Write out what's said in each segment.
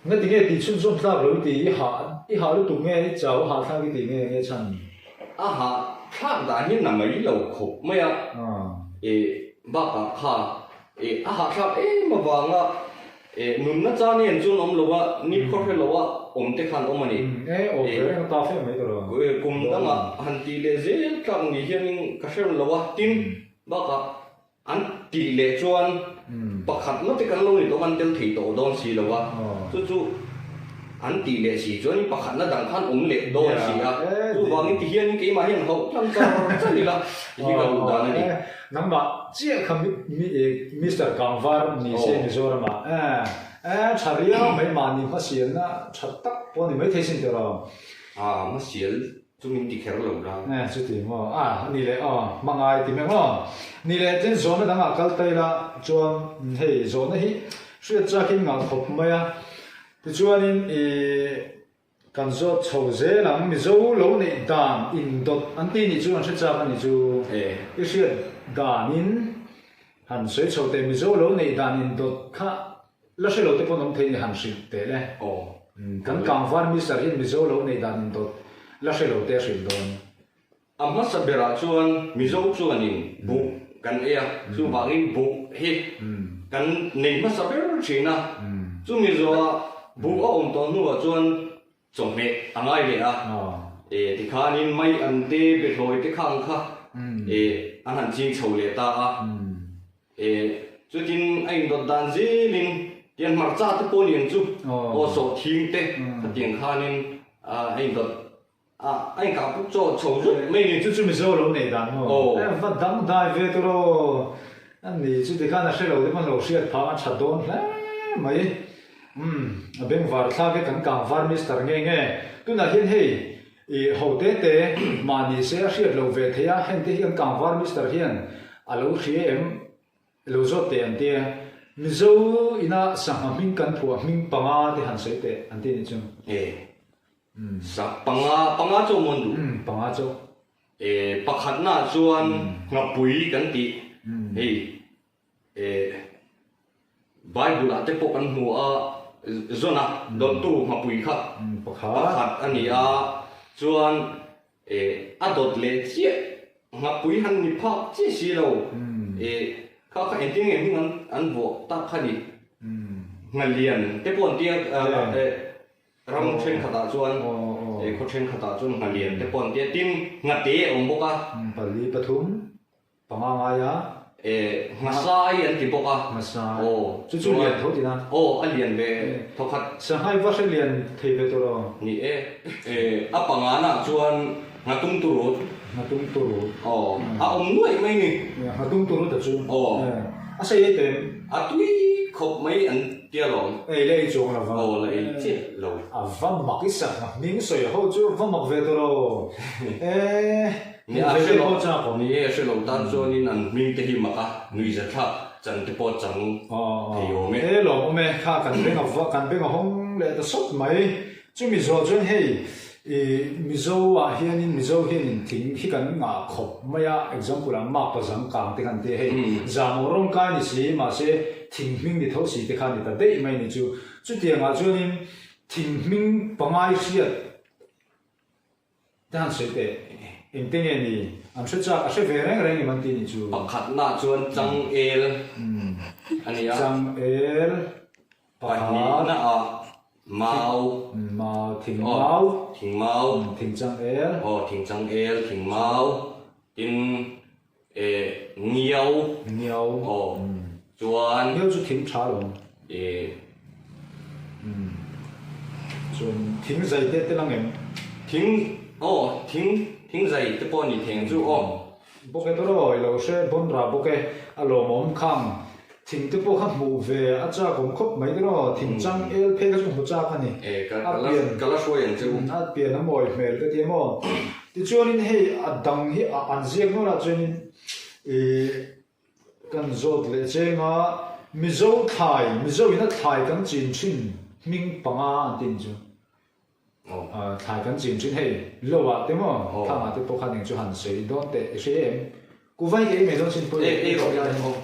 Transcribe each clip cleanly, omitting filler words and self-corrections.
Ngati nge tih chhunzawm tlak lo i ti? I hah i hah lutuk nge i chau a hah thlak i ti nge nge chhan? A hah thlak dan hi na mai lo khawp mai a, e bakah kha e a hah thlak em avanga e nunna chan hi an chuan awm lo a, ni khaw hre lo a awm te khan awm a ni. E awm ve reng a ta fe mai tawh lo. E kum dangah han tih leh zel tlak ni hianin ka hre lo a, tin bakah An tih leh chuan pakhat ngawt te kan lo ni tawh kan tel thei tawh dawn si lo a, chu chu an tih leh si chuan pakhatna dang khan awm leh dawn si a, chuvangin ti hianin keimah hian hauh tlang char char ila ti hi ka duh dan a ni. Nangmah chiah kha Mister Kangvar ni se Mizoramah e tha riau mai mahni hmasialna tha tak pawh a ni maithei sin tawh lo. Hmasial Chu min ti kher lo la. E, chuti maw? A, ni leh aw, hmangai ti mek aw. Ni leh tin zawhna dangah kal ta ila chuan hei zawhna hi hriat chakin ngah khawp mai a. Tichuanin i kan zawt chho zel ang, Mizo lo neih dan indawt an ti nih chu an hre chak a ni chu. I hriat danin han sawi chho teh Mizo lo neih dan indawt kha La hre lo te pawn awm thei ni han hrilh teh le. Aw. Kan Kangvar Mister hian Mizo lo nei dan in dawt la hre lo te a hrilh dawn. A hmasa berah chuan Mizo chuanin buh kan ei a, chuvangin buh hi kan nei hmasa ber thin a. Chumi zawhah buh a awm tawh hnuah chuan chawhmeh a ngai leh a. E tikhanin mai an te behlawi te khang kha e an han ching chho leh ta a. E, chutin a indawt dan zelin tiang hmarcha te pawh ni ang chu, aw sawhthing te khatiang khanin a indawt a, a inkah puk chaw chho zut mai ni. Chu chu Mizo lo nei dan maw? Aw. E, va dang dai ve tur aw. A ni, chuti khan a hre lo te pawn lo hriat phah a tha dawn hle mai. Umm, a bengvar thlak e kan kangvar Mister nge nge. Tunah hian hei I ho te te mahni se a hriat lo ve thei a, hengte hi an kangvar Mister hian a lo hria em lo zawt teh an tia. Mizo ina sangha hming kan phuah hming panga te han sawi teh an ti nih chu. E, sa panga, panga chu a mawn duh. Umm, panga chu. E, pakhatna ah chuan nghapui kan tih hei. Eh, Bible ah te pawh kan hmu a, Zona dawttu hmapui kha pakhat a ni a, chuan eh a dawt leh chiah hmapui han ni phak chiah si lo, eh kha kha engtin nge hming an an vuah tak kha ni, Nghalian te pawh an tia eh ram thenkhatah chuan eh khaw thenkhatah chuan Nghalian te pawh an tia, tin Nghate a awm bawk a. Pali pathum. Panga ngai a. E, Nghasai an ti bawk a. Nghasai. Aw. Chu chu lian tho tina. Aw, a lian ve tho khat. Sanghai va hre lian thei ve tawh lo. Ni e. E, a pangana chuan Nghatung Turut. Nghatung Turut. Aw, a awm nuaih mai ni. Nghatung Turut a chu. Aw. A sei ei tem. A tui khawp mai an tia lawm. Ei la ei chuang lo va. Aw, la ei chiah lo. A va mak i sak hming sawi ho chu va mak ve tawh lo. E. Ni a hre lo, ni e a hre lo tan chuanin an hming te hi mak a, nuihza thlak chan te pawh chang thei awm e. E lawm awm e, kha kan beng a va, kan beng a hawng leh ta sawt mai. Chumi zawh chuan hei i Mizo ah hianin Mizo hianin thing hi kan ngah khawp mai a, example ah map a zang kang te khan tia hei zahmawh rawng kai ni si mahse thing hming ni tho si te kha ni ta daih mai ni chu. Chutiangah chuanin thing hming pangai hriat Te han sawi teh, engte nge ni? An hre chak, a hre ve reng reng em an ti nih chu. Pakhatna chuan Changel a ni a. Changel, pakhat. Pahnihna ah Mau. Mau, thing mau. Thing mau. Thing changel. Aw, thing changel, thing mau. Tin, E, ngiau. Ngiau. Aw. Chuan. Ngiau chu thing tha lo. E. Umm. Chuan thing zai te te lang em? Thing, aw, thing, thing zai te pawh a ni theng chu aw. Bawk e tawraw, i lo hre bawn ra bawk e, a lawmawm khang. Thing te pawh kha hmuh ve a chak awm khawp mai tawraw, thing chang el phei kha chu hmu chak a ni. E, ka, ka la, ka la hruai ang che u. A pian a mawi hmel ka ti a maw. Tichuanin hei a dang hi a an ziak nual ah chuanin ih kan zawt leh cheng a, Mizo thlai, Mizo in a thlai kan chin thin hming panga an ti ni chu. Thlai kan chin thin hei lo ah te maw thlang ah te pawh khan eng chu han sawi dawn teh i hre em? Kuva hi ka ei mai dawn sin pawh ei rawh.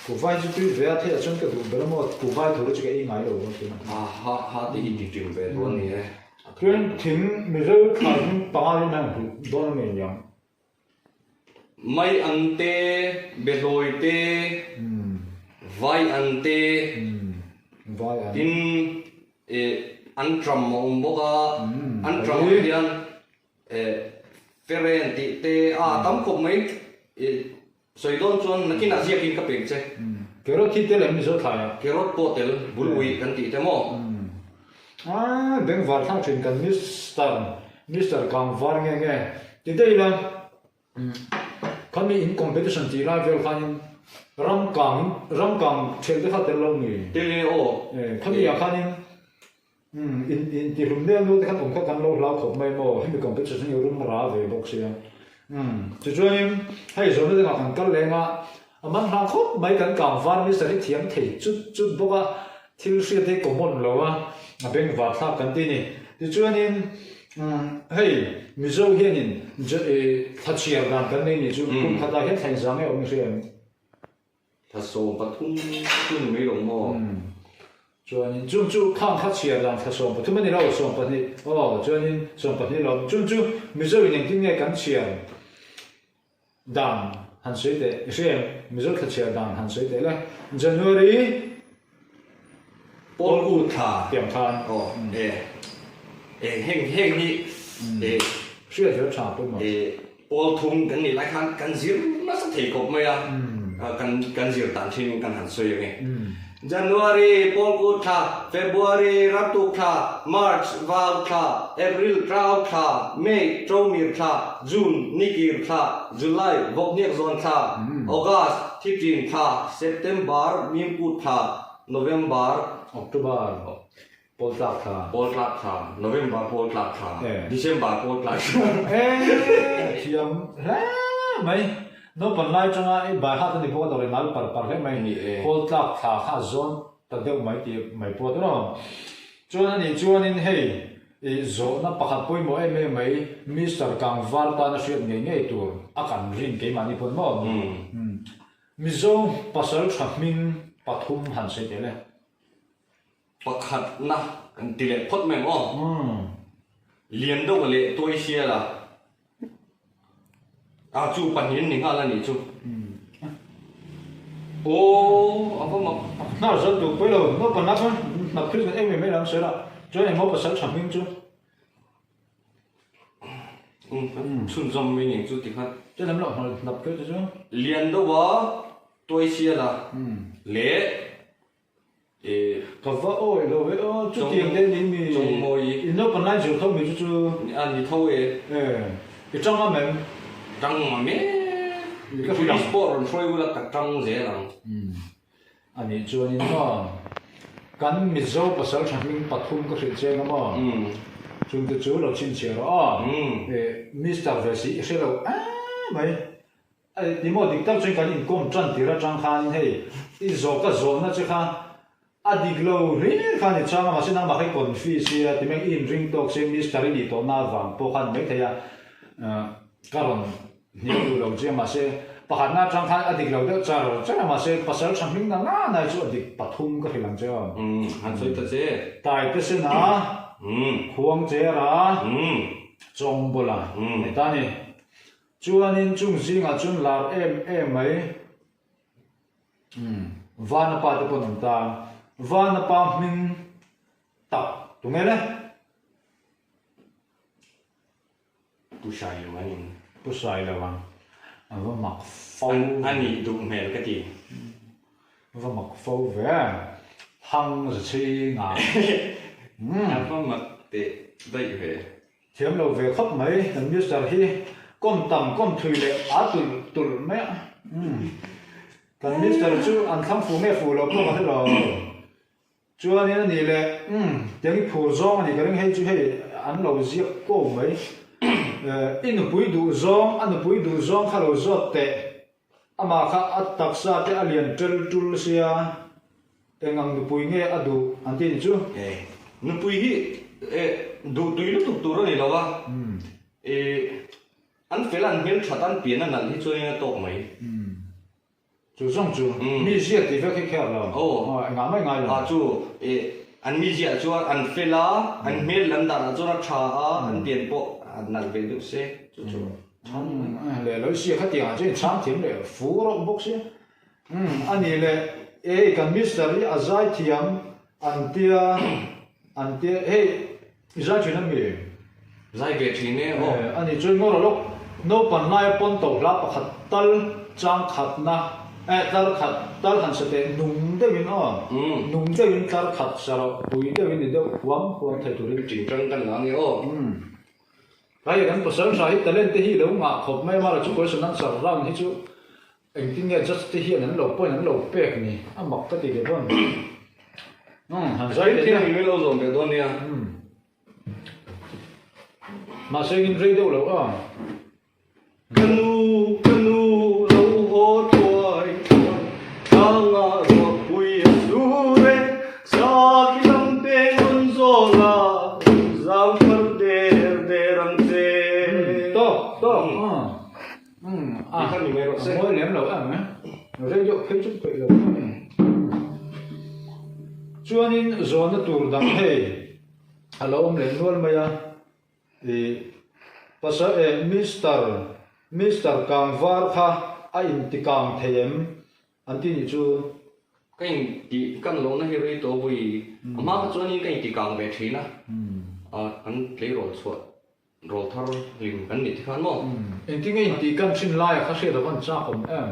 Kuvai chu tui ve a theih ah chuan ka duh ber a maw kuvai thur hi chu ka ei ngai lo a tuna. Ha ha ha te hi ti ṭim ve dawn ni e. Chuan thing Mizo thlai hming panga hi hmang hlut dawn a ngei niang. Mai an te, behlawi te, vai an te, tin an ṭam a awm bawk a, an ṭam ah hian Feren tih te a tam khawp mai. Sawi dawn chuan nakinah ziakin ka pek che. Carrot hi tel em ni zo thlai ah? Carrot pawh tel, bul uih kan tih te maw? Aaa beng var thlak thin kan Mister Mister kang var nge nge ti daih ila khami in competition tih lai vel khanin ram kang ram kang thelh te kha tel lo ni? Tel e aw. Khami ah khanin Umm in in ti hlum nel nual te khan awm kha kan lo hlau khawp mai maw hemi competition hi rum ra ve bawk sia umm tichuanin hei zawhna dangah kan kal leng a a man hlang khawp mai kan kang var minister hi thiam thei chut chut bawk a thil hriat hi common lo a a bengvar thlak kan ti ni tichuanin umm hei Mizo hianin thla chhiar dan kan nei nih chu kum khatah hian thla inzah nge awm i hria em? Thla 13 chu ni mai lo maw? Chuanin chung chu khang kha chhiar dan thla 13 a ni lo, 12 aw chuanin 12 lo. Chung chu Mizo in engtin nge kan chhiar dan han sawi teh i hria em? Mizo thla chhiar dan han sawi teh le. January Pawl kut thla tiang khan aw e e heng heng hi e hriat zel tha pawimawh. E pawl thum kan nih lai khan kan zir nasa thei khawp mai a kan kan zir dan thin in kan han sawi ange. January pawl kut thla, February ramtuk thla, March vau thla, April trau thla, May ṭomir thla, June nikir thla, July vawkhniak zawn thla, August thiṭin thla, September mimkut thla, November, October, pawl tlak thla. Pawl tlak thla, November pawl tlak thla, December pawl tlak thla. E thiam hle mai. Naupan lai atanga i bai hat a ni bawk a dawr inal par par hle mai. Pawl tlak thla kha a zawn ta deuh mai tih mai pawh a tawh lo. Chuan anih chuanin hei i zawhna pakhat pawimawh em em mai Mister Kangvar tana hriat ngei ngei tur a kan rin keimahni pawn maw? Mizo pasal tha hming pathum han sawi tel e. Pakhatna kan ti leh phawt mai ang aw. Lian deuh leh tuai sial a. A chu pahnih an ni nghal a nih chu. Aw a va mak. Hnar zawt duh pawh lo. Naupang chuan hnap thil kan em em mai lo an sawi la. Chuan engmaw pasal tha hming chu. Chhunzawm mai ning chu tikhan. Chuan lam loh hmel hnap keuh te chu. Lian deuh a, tuai sial a leh e. Ka va awi lo ve aw, chutiang te ni mi. Chawngmawi. I naupang lai zir tho mi chu chu. A ni tho e. E, i tang ngam em? Tang ngam e. Police pawh rawn hruai ula ka tang zel ang. A nih chuanin maw kan Mizo pasal tha hming pathum ka hrilh chiang a maw? Chungte chu lo chhinchhiah rawh aw. Mister ve si i hre lo em mai. Ti maw dik tak chuan kan inkawm tan tir atang khanin hei i zawh ka zawhna che kha a dik lo hlir khan i chang a mahse nangmah kha i confi sia ti mai i inring tawk sia Mister i nih tawhna avang pawh khan maithei a ka rawn Hnial duh lo chiang mahse pakhatna atang khan a dik lo deuh char char a mahse pasal tha hming na na na hi chu a dik pathum ka hrilh ang che aw. Umm han sawi ta che. Tai te sen a, khuang cher a, chawng bawlh a ni ta ni. Chuanin chung zingah chuan lar em em mai umm Vana pa te pawh an awm ta. Vana pa hming tak tunge le? Pu Sailo an in. Pu Sailo an a va mak fo. A nih duh hmel ka ti. A va mak fo ve. Hang za chhing a. A va mak teh daih ve. Thiam lo ve khawp mai kan Mister hi kawm tam kawm thui leh a tulh tulh mai a. Kan Mister chu an thlang fu nge fu lo pawh ka hre lo. Chuanin a nih leh, umm, tiang i phur zawng a nih ka ring hei chu hei an lo ziak ko mai. I nupui duh zawng, a nupui duh zawng kha lo zawt teh. Amah kha a taksa te a lian tel tul sia, eng ang nupui nge a duh an ti ni chu. E, nupui hi e duh tui lutuk tur a ni lo a, e, an fel an hmelthat an pian a nalh hi chuanin a tawk mai. Chu zawng chu mi ziah tih vek hi kher lo. Aw, engah mai ngai lo. A chu eh an mi ziah chuan an fel a, an hmel lam danah chuan a tha a, an pian pawh a nalh ve deuh se chu chu. Leh lo sia khatiang ah chuan in chhang thiam leh fu rawh bawk sia. A nih leh ei kan mister hi a zai thiam an tia an tia hei i zai thin a mi? Zai ve thin e aw. A nih chuan ngaw rawh lawk naupan laia pawn to hla pakhat tal chang khatna eh tlar khat tal han sa teh nung deuhin aw nung deuhin tlar khat sa rawh pui deuhin ni deuh huam huam thei turin. Tingtang kan la nge aw. Hei kan pasal tha hi talent te hi lo ngah khawp mai a mara chu question answer round hi chu engtin nge judge te hian an lo point an lo pek ni a mak ka ti ve dawn umm han zai leh nia. Thil lo zawm ve dawn nia. Mahse engin rei deuh lo a. Ka nu, ka nu, lo haw thuai thuai, tlangah ruahpui a sur e, Sakhi lam peng rawn zawl a, zang far der der ang che. Tawk, tawk, umm, a, a mawi lem lo em e, rei deuh phei chu peih lo em e. Chuanin zawnna tur dang hei a lo awm leh nual mai a. I pasal eh Mister Mister Kangvar kha a inti kang thei em? An ti nih chu. Ka inti kan lohna hi rei tawh vui. A hma kha chuanin ka inti kang ve thin a, kan tleirawl chhuah rawl thar hlim kan nih te khan maw? Engtinge inti kan thin laia kha hriat a van chak awm em?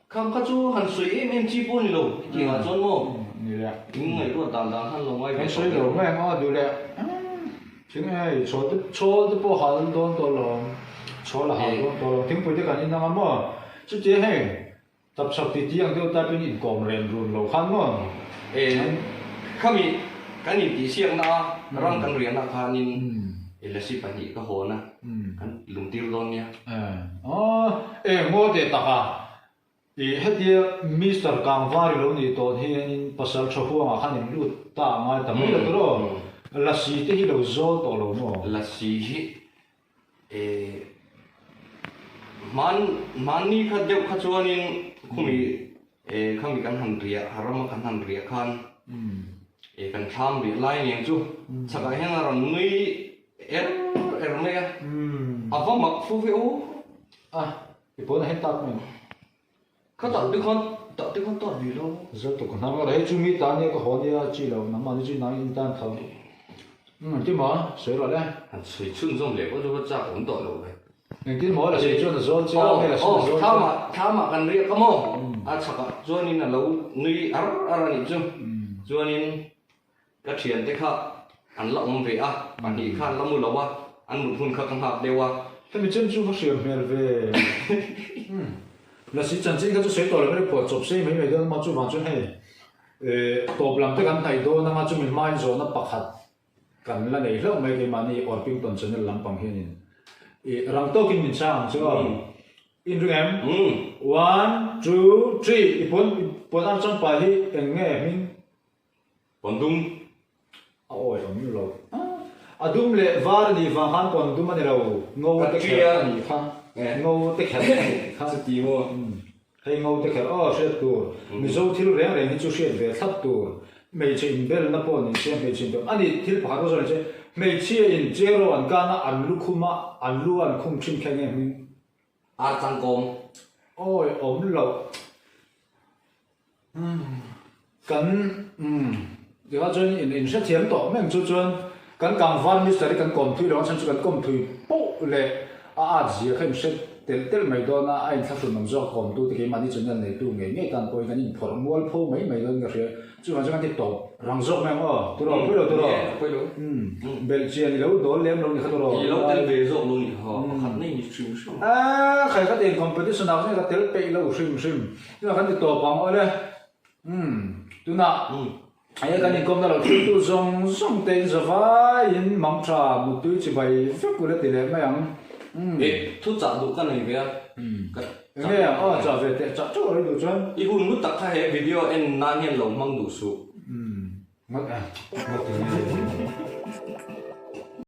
Kham kha chu han sawi em em chi pawh a ni lo, hetiang ah chuan maw? Ni le. In ngaihtuah dan dan khan lo ngai ve tawh. Kan sawi lo mai ang a duh leh thing hei chhawl te chhawl te pawh hal dawn tawh lo ang, chhawl a hal dawn tawh lo ang, thingpui te kan in ang a maw? Chutia hei tapchhak ti ti ang deuh type in inkawm ren run lo khan maw? E khami kan intihsiakna a ram kan riahna khanin lasi pahnih ka hawn a. Kan lungtir dawn nia. Aw, eng maw teh tak a? I hetia Mister Kangvari lo nih tawh hianin pasal tha huangah khan in lut ta a ngai ta mai lo tur aw. Lasi te hi lo zawl tawh lo maw? Lasi hi e hman hmanni kha deuh kha chuanin khumi e khami kan han riah rama kan han riah khan e kan thlam riah lai aniang chu chhakah hian a rawn nui Er er mai a, a va mak fu ve aw. A, i pawn a hen tak mai. Kha tah te khan, tah te khan tar ve lo. Zo tuk hnam ka hei chu mi ta nia ka haw nia chi lo nangmah ni chu nang in tan tho. Umm engtin maw sawi rawh le. Han sawi chhunzawm leh pawh chu va chak awm tawh lo ve. Engtin maw la sawi chuan a zawl che a, hei la sawi a zawl che a. Thlamah, thlamah kan riak a maw? A chhakah chuanin a lo nui ar ar a nih chu. Chuanin Ka thiante kha an la awm ve a, pahnih kha an la mu lo a, an mut hun kha ka nghak deuh a. Hemi chen chu va hriam hmel ve. Umm. Lasi chanchin kha chu sawi tawh lo mai phuah chawp sei mai mai dawn a, chuvang chuan hei tawp lam te kan hnaih dawn anga chumi hmain zawhna pakhat kan la nei hlauh mai keimahni Orpington channel lampang hianin i rang tawkin min chhang ang chu aw. Inring em? One, two, three i puan i puan ar changpa hi eng nge hming? Pawn dum. A awi awm lo. A dum leh var a nih vang khan pawn dum a ni lo. Ngo te kher a nih kha. Ngo te kher a nih kha. Chuti maw? Hei ngo te kher aw hriat tur. Mizo thil reng reng hi chu hriat ve thlap tur. Hmeichhe inbelna pawh ni se hmeichhe inbel a ni thil pakhat pawh sawi ni se hmeichhia in cheraw an kan a an lu khum a an lu an khum thin kha enge hming? Ar changkawm. Awi awm lo. Kan umm tikah chuan in in hrethiam tawh meng chu chuan kan kangvar mister hi kan kawm thui lo a chhan chu kan kawm thui poh leh a at zia kha in hre telh telh mai dawn a, a inthlahrun awm zawk kawm tu te keimahni channel neitu ngei ngei tan pawhin kan inphawrh mual pho mai mai dawn ka hria chuvang chuan kan ti tawp rang zawk mai ang aw turaw pawilo turaw umm belhchian i lo dawl lem lo ni kha turaw i lo tel ve zawk lo ni kha pakhat nei ni hrim hrim a khai kha tin competition ah khan ka tel peih lo hrim hrim. Tunah kan ti tawp ang awle. Umm tunah hei kan inkawmna lo thiltu zawng zawng te in zavaiin mang tha muttui chi bai vek ula ti leh mai ang. Umm. E thu chah duh ka nei ve a. Ka chah Enge ang aw chah ve teh chah teuh a duh chuan. I hun hlu tak kha he video en nan hian lo hmang duh suh. Umm ngawt e ngawt ti nge.